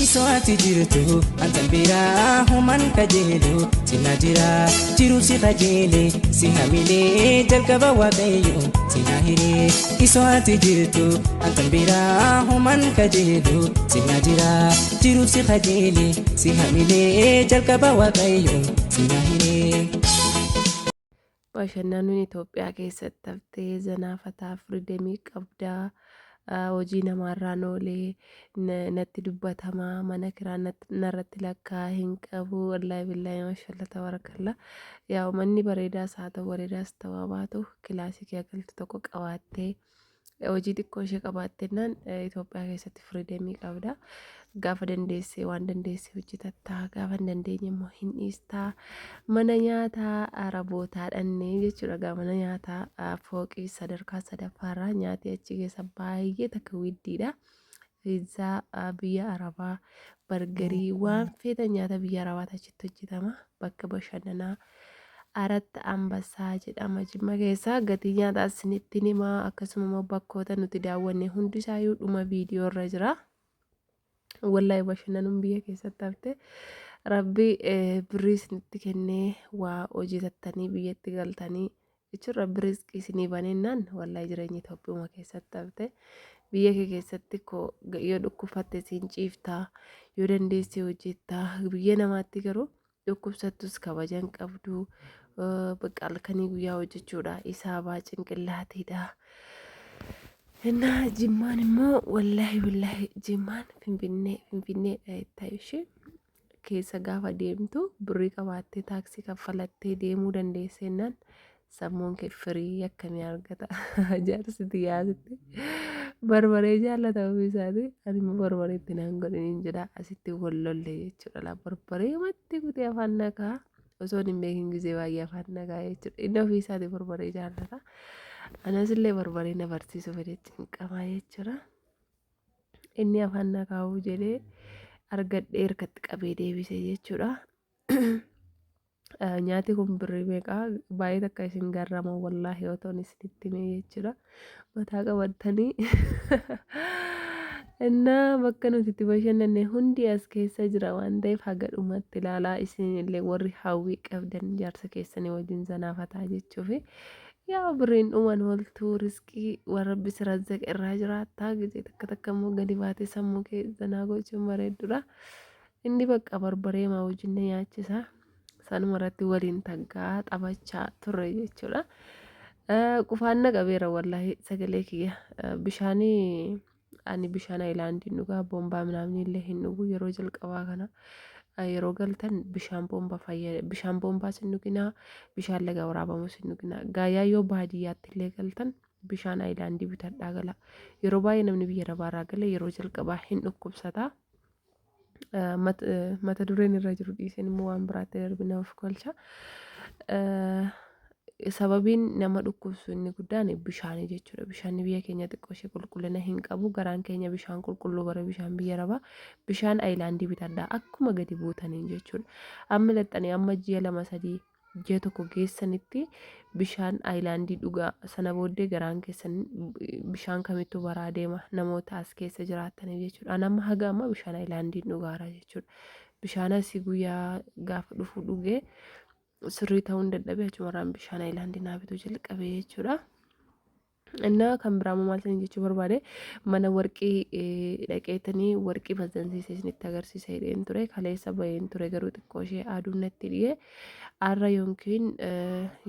Isoo ati jirtu antan biraa human kajeelu sinna jira jiru si kajeele si hamilee jalqaba waaqayyo sinna hiree. Isoo ati jirtu antan biraa human kajeelu sinna jira jiru si kajeele si hamilee jalqaba waaqayyo sinna hiree. Bashannanuun Itoophiyaa keessatti haftee zanaafataa firidemii qabdaa. Hojii namaarraan oolee natti dubbatamaa mana kiraa narratti lakkaa hin qabu. Wallaahi billaahi maashaallah tabarakallah. Yaa manni bareedaas haa ta'u bareedaas ta'uu haa baatu kilaasii kee galtu tokko qabaattee hojii xiqqoo ishee qabaattennaan Itoophiyaa keessatti firiidemii qabda. Gaafa dandeesse waan dandeesse hojjetatta gaafa hin dandeenye immoo hin dhiistaa. Mana nyaataa arabootaa dhannee jechuudha. Gaa mana nyaataa fooqii sadarkaa sadaffaarraa nyaati achi keessa baay'ee takka widdiidha. Piizzaa biyya arabaa, bargarii waan feetan nyaata biyya arabaatu achitti hojjetama. Bakka bashannanaa Arat Ambassaa jedhama Jimma keessaa gatii nyaataa isinitti himaa akkasuma immoo bakkoota nuti daawwanne hundisaayyuu dhuma viidiyoo irra jira. Wallaahi bashannanuun biyya keessatti hafte rabbi birrii isinitti kennee waa hojjetattanii biyyatti galtanii jechuun rabbi rizqii isinii baneennaan wallaahi jireenya Itoophiyuma keessatti hafte biyya kee keessatti koo yoo dhukkubfatte siin ciiftaa yoo dandeesse hojjettaa biyya namaatti garuu dhukkubsattus kabaja hin qabdu bakka halkanii guyyaa hojjechuudha isaabaa cinqillaatiidha. Innaa jimmaan immoo wallaahi wallaahi jimmaan finfinnee finfinneedha jettaa ishee. Keessa gaafa deemtu birrii qabaattee taaksii kaffalattee deemuu dandeessennaan sammuun kee firii akkamii argata. Jaarsi tiyyaasitti barbaree jaallata ofii isaati. Ani immoo barbaree itti naan godhin hin jedha. Asitti wal lolle jechuudha. Laa barbaree matti kutee afaan nakaa osoo hin beekin gizee baay'ee afaan nakaa jechuudha. Inni ofii isaati barbaree jaallata. Anas illee barbaree na barsiisuu fedhe cinqamaa jechuudha. Inni afaan na kaa'uu jedhee argadhee harkatti qabee deebise jechuudha. Nyaati kun birrii meeqa baay'ee takka isin garrama wallaahi otoon isinitti himee jechuudha. Mataa qabattanii. Innaa bakka nuti itti bashannanne hundi as keessa jira waan ta'eef haga dhumatti ilaalaa isinillee warri hawwii qabdan jaarsa keessanii wajjin zanaafataa jechuufi. Yaa birriin dhuman ooltuu riskii waan rabbi si razzaqe irraa jiraattaa gizee takka takka immoo gadi baatee sammuu kee zanaa gochuun bareeddudha. Inni bakka barbaree maa wajjin na nyaachisa. Sanuma irratti waliin taggaa taphachaa turre jechuudha. Qufaan na qabeera wallaahi sagalee kiyya bishaanii Ani bishaan ayilaandiin dhugaa bombaa minaamni illee hin dhugu yeroo jalqabaa kana yeroo galtan bishaan bombaa fayyada bishaan bombaas hin dhuginaa bishaan laga waraabamus hin dhuginaa gaayaa yoo baadiyyaatti illee galtan bishaan ayilaandii bitadhaa gala yeroo baay'ee namni biyya arabaarraa gale yeroo jalqabaa hin dhukkubsata. Mata dureen irra jiru dhiiseen immoo waan biraatti darbina of kolcha. Sababiin nama dhukkubsu inni guddaan bishaanii jechuudha. Bishaan biyya keenya xiqqoo ishee qulqullina hin qabu. Garaan keenya bishaan qulqulluu bara bishaan biyya arabaa bishaan ayilaandii bitadhaa akkuma gadi buutaniin jechuudha. Amma laxxanii amma ji'a lama sadii ji'a tokko geessanitti bishaan ayilaandii dhugaa sana booddee garaan keessan bishaan kamittuu baraa deema namoota as keessa jiraataniif jechuudha. An amma haga amma bishaan ayilaandiin dhugaara jechuudha. Bishaan asii guyyaa gaafa dhufu dhugee sirrii ta'uun dadhabee achumarraan bishaan ayilaandii naa bituu jalqabe jechuudha. Innaa kan biraa immoo maal isiniin jechuu barbaade mana warqii dhaqeetanii warqii maxxansiisee isinitti agarsiisa jedheen ture kaleessa baheen ture garuu xiqqoo ishee aduun natti dhiye har'a yookiin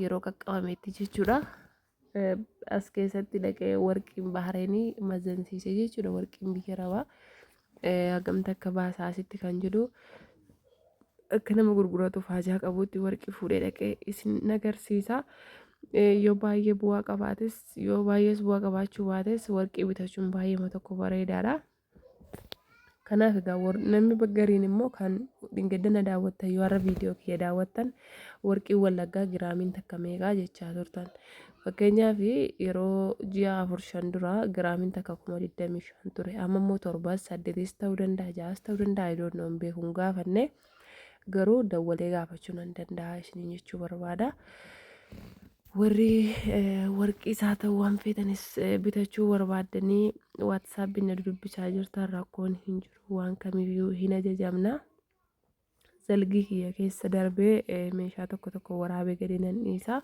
yeroo qaqqabametti jechuudha. As keessatti dhaqee warqiin Bahareenii maxxansiise jechuudha warqiin biyya rabaa hagamta akka baasaa asitti kan jedhu akka nama gurguratuuf haajaa qabutti warqii fuudhee dhaqee isin agarsiisa. Yoo baay'ee bu'aa qabaates yoo baay'ees bu'aa qabaachuu baates warqii bitachuun baay'eema tokko bareedaadha. Kanaaf egaa namni gariin immoo kan dhingedda na daawwattan yoo har'a viidiyoo kiyya daawwattan warqiin wallaggaa giraamiin takka meeqaa jechaa turtan. Fakkeenyaaf yeroo ji'a 4 5 dura giraamiin takka 25,000 ture. Amma immoo torbas saddeetis ta'uu danda'a ja'as ta'uu danda'a I don't know hin beeku hin gaafanne. Garuu dawwalee gaafachuu nan danda'a isiniin jechuu barbaada. Warri warqii isaa ta'u waan feetanis bitachuu barbaaddanii WhatsAppiin na dubbisaa jirtan, rakkoon hin jiru, waan kamiyyuu hin ajajamna. Zalgii kiyya keessa darbee meeshaa tokko tokko waraabee gadi nan dhiisa.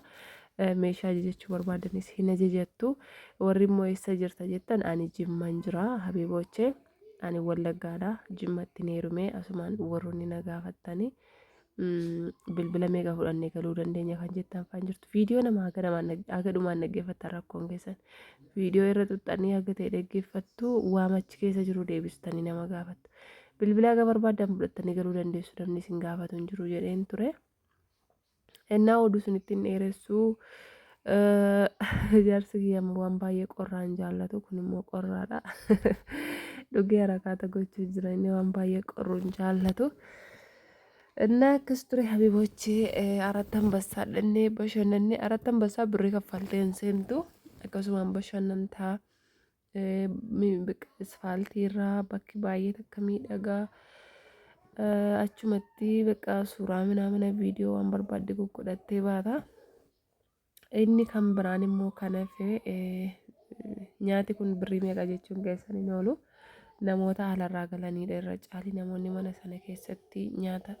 Meeshaa ajajachuu barbaadanis hin ajajattu. Warri immoo eessa jirta jettan, ani Jimman jira, habiibochee. Ani Wallaggaadha. Jimmatti ni heerume. Asumaan warroonni na gaafattanii, bilbila meeqa fudhannee galuu dandeenya kan jettan faan jirtu. Viidiyoo nama haga dhumaan dhaggeeffattan, rakkoon keessan viidiyoo irra xuxxanii haga ta'e dhaggeeffattu, waamachi keessa jiru deebistanii nama gaafattu. Bilbila haga barbaaddan fudhattanii galuu dandeessu, namni isin gaafatu hin jiru jedheen ture. Ennaa oduu sun ittiin dheeressuu, jaarsi kiyya waan baay'ee qorraan jaallatu, kun immoo qorraadha. Dhugee harakaata gochuu jira, inni waan baay'ee qorru hin jaallatu. እና akkas ture, habibochee. Arat Ambassaa dhannee bashannannee. Arat Ambassaa birrii kaffaltee hin seentu, akkasumaan bashannantaa. Isfaaltii irraa bakki baay'ee takka miidhagaa. Achumatti bakka suuraa minaamina viidiyoo waan barbaadde goggodhattee baata. Inni kan biraan immoo kan hafe, nyaati kun birrii meeqa jechuun keessan hin oolu. Namoota alarraa galaniidha irra caali namoonni mana sana keessatti nyaata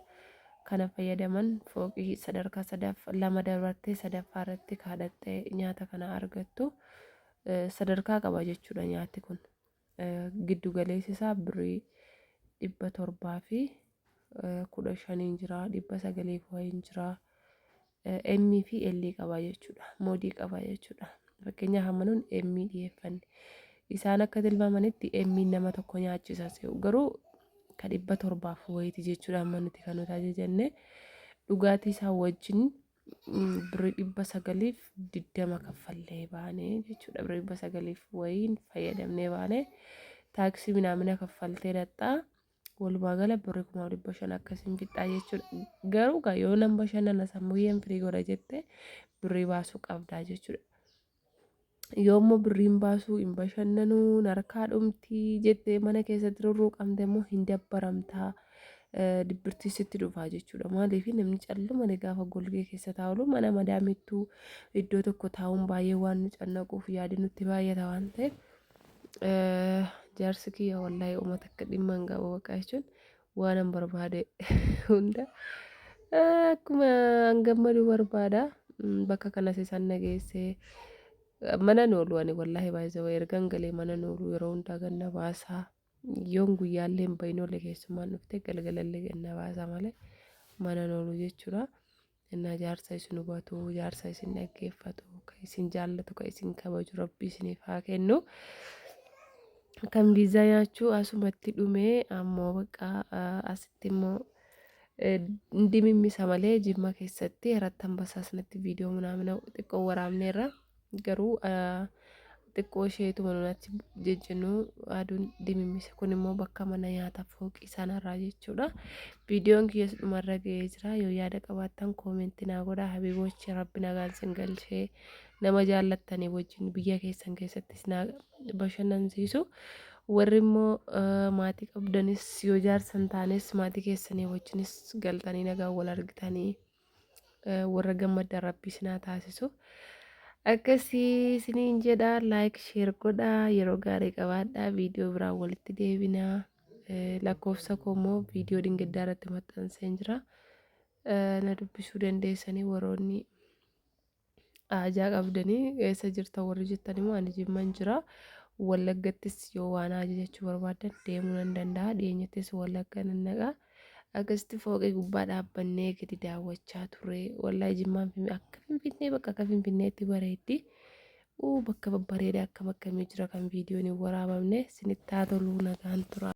kana fayyadaman. Fooqii sadarkaa sadaffaa lama dabartee sadaffaa irratti kaadhattee nyaata kana argattu. Sadarkaa qaba jechuudha nyaati kun. Giddu galeessi isaa birrii 715n jira, 900f wayiin jira. M fi L qaba jechuudha. Moodii qaba jechuudha. Fakkeenyaaf, amma nuun M dhiyeeffanne. Isaan akka tilmaamanitti M nama tokko nyaachisa se'u, garuu ka 700f wayiiti jechuudha amma nuti kan nuti ajajanne. Dhugaatii isaa wajjin birrii 920 kaffallee baane jechuudha. Birrii 900f wayiin fayyadamnee baane. Taaksii minaamina kaffaltee dhaqxaa. Walumaa gala birrii 1500 akkasiin fixxaa jechuudha. Garuu gaa yoo nan bashannana, sammuu yeen firii godha jette, birrii baasuu qabdaa jechuudha. Yoo immoo birriin baasuu hin bashannanuu, harkaa dhumtii jettee mana keessatti rurruuqamte immoo hin dabbaramtaa, dibbirtii sitti dhufaa jechuudha. Maaliif, namni calluma gaafa golgee keessa taa'u, mana madaamittuu iddoo tokko taa'uun baay'ee waan nu cannaquuf, yaadi nutti baay'ata waan ta'eef, jaarsi kiyya wallaahi uummata akka dhimma hin qabu. Bakka jechuun waan an barbaade hunda akkuma an gammadu barbaada. Bakka kanas isaan nageessee mana noolu. Ani wallaahi baay'ee ergan galee mana noolu, yeroo hundaa ganna baasaa. Yoon guyyaallee hin bahin oolle, keessummaan dhuftee galgalallee ganna baasaa malee mana noolu jechuudha. Innaa jaarsa isin hubatu, jaarsa isin dhaggeeffatu, kan isin jaallatu, kan isin kabaju Rabbi isiniif haa kennu. Kan biizaa nyaachuu asumatti dhumee, ammoo bakka asitti immoo dimimmisa malee, Jimma keessatti Arat Ambassaa sanatti viidiyoo munaamina xiqqoo waraabneerra, garuu xiqqoo isheetuma nunatti jejjennu aduun dimimmisa. Kun immoo bakka mana nyaata fooqii sanarraa jechuudha. Viidiyoon kiyyas dhumarra ga'ee jira. Yoo yaada qabaattan koomentii naa godhaa, habiibochi. Rabbi nagaan sin galchee nama jaallattanii wajjin biyya keessan keessattis naa bashannansiisu. Warri immoo maatii qabdanis, yoo jaarsa hin taanes, maatii keessanii wajjinis galtanii nagaan wal argitanii warra gammaddan Rabbi isin haa taasisu. Akkasii isiniin jedha, like, share godhaa, yeroo gaarii qabaadhaa, viidiyoo biraan walitti deebinaa. Lakkoofsa koo immoo viidiyoo dhingiddaa irratti maxxanseen jira. Na dubbisuu dandeessanii. Warroonni haajaa qabdanii, eessa jirta warri jettan immoo, ani Jimman jira. Wallaggattis yoo waan ajajachuu barbaaddan deemuu nan danda'a. Dhiyeenyattis Wallagga nan dhaqa. Akkasitti fooqii gubbaa dhaabbannee gadi daawwachaa turre. Wallaahi Jimmaan akka Finfinnee, bakka akka Finfinneetti bareeddi. Uu, bakka babbareedaa akkam akkamii jira kan viidiyoon hin waraabamne. Isinitti haa toluu, nagaan tura.